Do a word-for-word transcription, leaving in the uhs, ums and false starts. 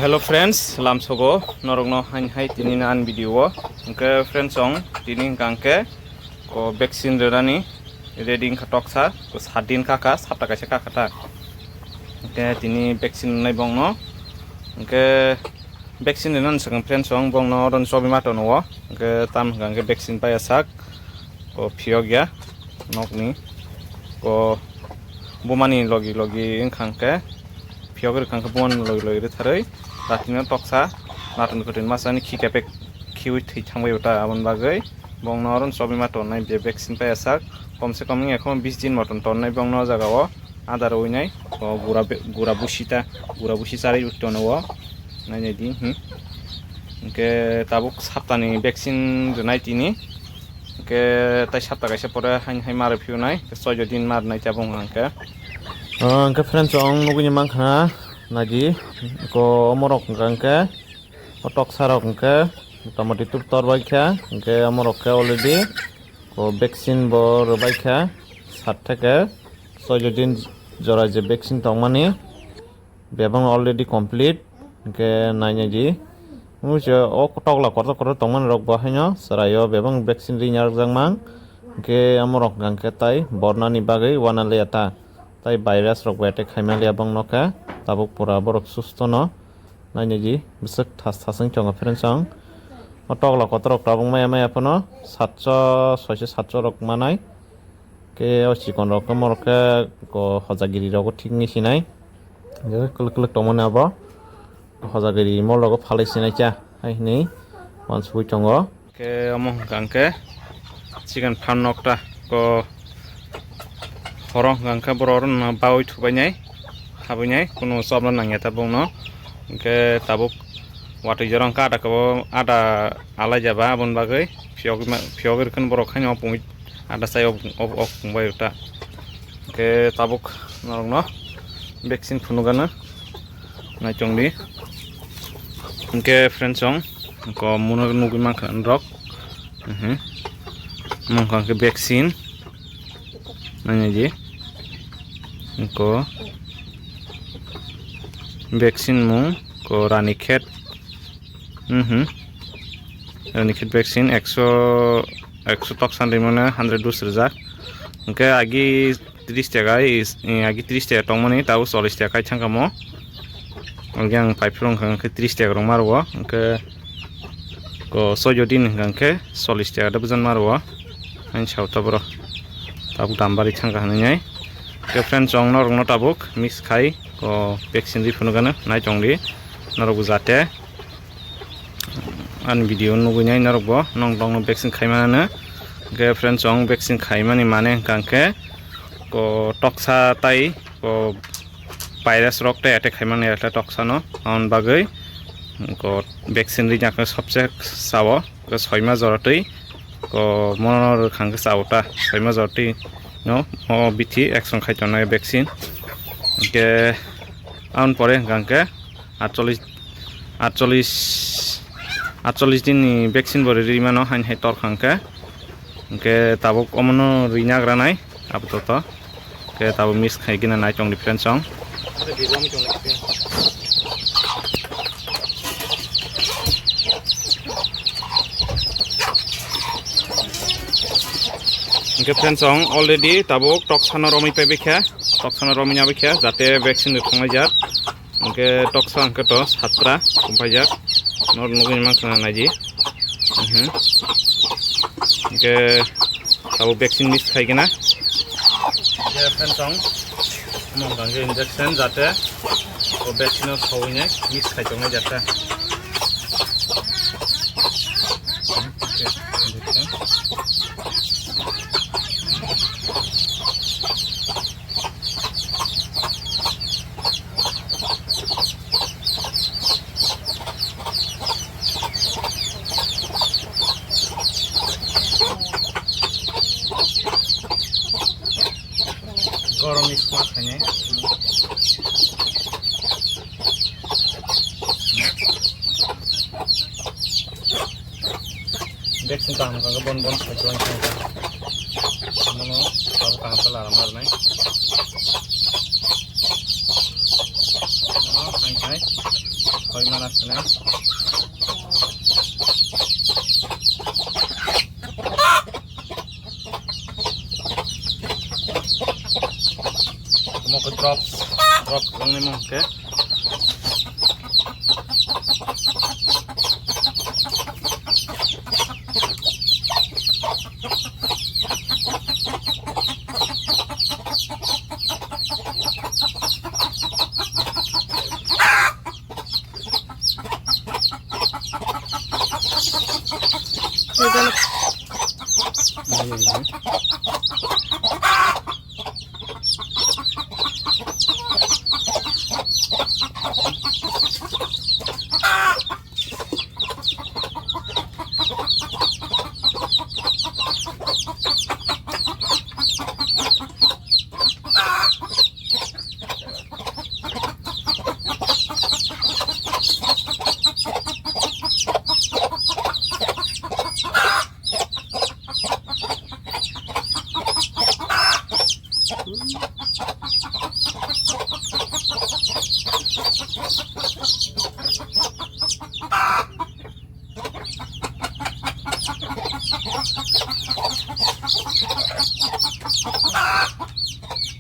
Hello friends, lamsogo norokno hain hai tini na an video o. Hwnkhe friends, ong tini hwnkha hwnkhe ko vaccine rwnani ready wngkha toksa, ko sat din kaka, sapta kaisa kaka ta. Hwnkhe tini vaccine rwnai bongno. Hwnkhe vaccine rwnani swkang friends, ong bongno oron chobi ma tono o. Hwnkhe tam hwnkha hwnkhe vaccine paiya sak. Ko phiyok ya nokni, ko bumani logi logi wngkha hwnkhe, phiyok rwkha hwnkhe bumani logi logi rwtharwi ratino toksa naton kwtwi masani khi kepek khiwi thwi thangbai ta. Aboni bagwi bongno oron chobi ma tonnai be vaccine paiya sak. Komse kom wngya khe bis din motom tonnai bongno o jaga o. Adar winai, o gura be-, gura busi ta, gura busi charwi tono o. Nainai di, hmm. Hwnkhe tabuk saptani vaccine rwnai tini. Hwnkhe tai sapta kaisa pore hain hai mar phiyunai, soijo din mar nai tabuk hwnkhe. O, hwnkhe friends, chwng nugui mankha na, naidi, ko omorok hwnkha hwnkhe, o toksa rok hwnkhe, motamoti tuk tor bai kha, hwnkhe omorok khe already, ko vaccine bo rwbai kha, sat theke, soijo din jora je vaccine tongmani, bebak already complete, hwnkhe nainai di. Nukjakgo o tokla kotor kotor tongmani rok bo haino chwraio bebak vaccine ri narwkjakmang, hwnkhe omorok hwnkhe tai bornani bagwi uanaliya ta, tai virus rok bo attack khaimaliya bongno khe, tabuk pura borok susto no. Nainai di, bwswk thas thas wng tongo friends, ang o tokla kotor rok tabuk maya maya phano satso soiso satso rok manai. Khe o chikon rok khe morok khe ko hojagiri rogo thik wngwi sinai. Kwlwk kwlwk tongmani abo hojagiri mol rogo phalwi sinai kha hai hwnwi uansugui tongo. Khe omo hwnkha hwnkhe chicken farm nokta ko horo hwnkha hwnkhe borok oro no baui thubainai, habuinai, kunu chopna nangya ta bongno. Hwnkhe tabuk watwi jora hwnkha ada kabo ada alaijaba aboni bagwi phiyok, phiyok rwkhe borok haino opungwi ada chai opung, op-, opung bai ta. Hwnkhe tabuk norokno vaccine phunukgano naichongdi. Hwnkhe friends, chwng ko muno nugui mankha norok. Mhm. Mungkha hwnkhe vaccine. Nainai di. Ko vaccine mung ko Ranikhet. Mhm. Ranikhet vaccine ekso, ekso toksan rimano hundred dose rijak. Hwnkhe agi tris taka, is, eh, agi tris taka tongmani, tabuk chollish taka kai thangkha mo. Hwnkhe ang paiphrung hwnkha hwnkhe tris taka rok ma rwo. Hwnkhe ko soijo din hwnkha hwnkhe chollish taka da bujan ma rwo. Ani sao ta boro. Tabuk dam bari thangkha hwnwi nai. Hwnkhe friends, chwng norokno tabuk mix khai ko vaccine ri phunukgano nai tongdi. Norokbo jate ani video nugui nai norokbo nong tongno vaccine khai manano. Hwnkhe friends, chwng vaccine khaimani mane hwnkha hwnkhe ko toksa tai ko virus rok tei attack khaimani atle toksano. Aboni bagwi ko vaccine rijak sobse sao ko soi ma jora twi ko mono rwkha hwnkhe sao ta soi ma jora twi no o bithi action khai tongnai vaccine. Hwnkhe aboni pore hwnkha hwnkhe atchollish, atchollish, atchollish din ni vaccine bo ri mano hain hai torkha hwnkhe. Hwnkhe tabuk omono rina granai apatot. Hwnkhe tabuk mix khai gina nai tong di friends, chwng. Hwnkhe friends, chwng already tabuk toksano romwi paibai kha, toksano romwi nabai kha, jate vaccine rwkhangnai jak. Hwnkhe toksa hwnkhe to satra kumpaijak. Nor nugui mankha naidi. Mhm. Hwnkhe tabuk vaccine mix khai gina. Hwnkhe friends, chwng omo hwnkha hwnkhe injection jate o vaccine o sawui nai mix khai tongnai jate. Gorom ni sma khainai. Vaccine kaham kha khe bon bon sai tong kha. Mono abo kaham khe laram arnai. Mono hai hai. Koi mana sini. Omo khe drops, drops wngnaimung khe.